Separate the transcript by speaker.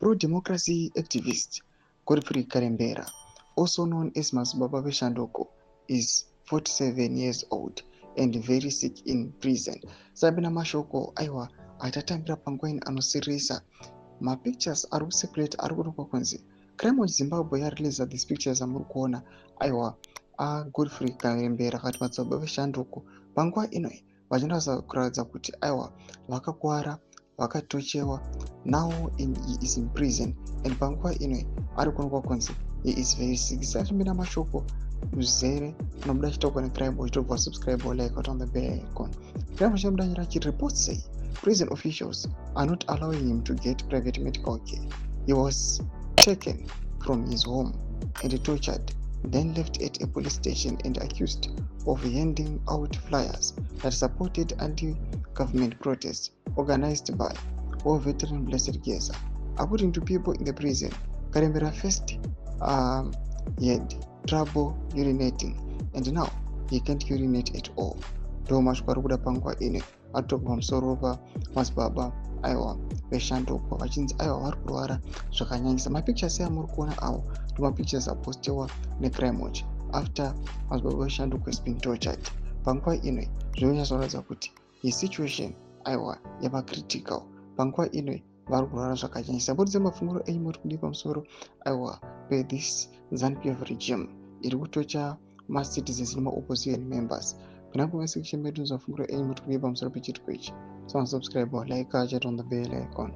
Speaker 1: Pro-democracy activist Godfrey Karembera, also known as Madzibaba Veshanduko, is 47 years old and very sick in prison. Sabina mashoko aiwa atatambira panguva ino anosiririsa. Mapictures ari kucirculate ari kuonekwa kunzi Crime Watch Zimbabwe yareleasa these pictures amuri kuona aiwa aGodfrey Karembera akati Madzibaba Veshanduko panguva ino vachinatsa kuratidza kuti aiwa vakakwara vakatochewa. Now he is in prison and panguva ino ari kuonekwa kunzi he is very sick. Satambira mashoko uzere anobuda achitaurwa neCrime Watch, tobva subscribe, like, on the bell icon. Crime Watch yabuda nyora achiti reports say prison officials are not allowing him to get private medical care. He was taken from his home and tortured, then left at a police station and accused of handing out flyers that supported anti-government protests organized by war veteran Blessed Geza. According to people in the prison, Karembera first had trouble urinating and now he can't urinate at all. Ndo mashoko ari kuda panguva ino atobva pamusoro pamadzibaba aiwa veshanduko vachinzi aiwa vari kurwara zvakanyanyisa. Mapictures amuri kuona avo ndo mapictures apostiwa neCrime Watch after Madzibaba Veshanduko has been tortured. Panguva ino zvinonyatsoratidza kuti his situation aiwa yava critical. Panguva ino vari kurwara zvakanyanyisa. Mbudzi mafunguro enyu muri kudii pamusoro aiwa pethis ZANU PF regime iri kutorture macitizens nemaopposition members? Pana comment section medu mafunguro enyu muri kudii pamusoro pechitiko ichi? So subscribe, like, chat on the bell icon.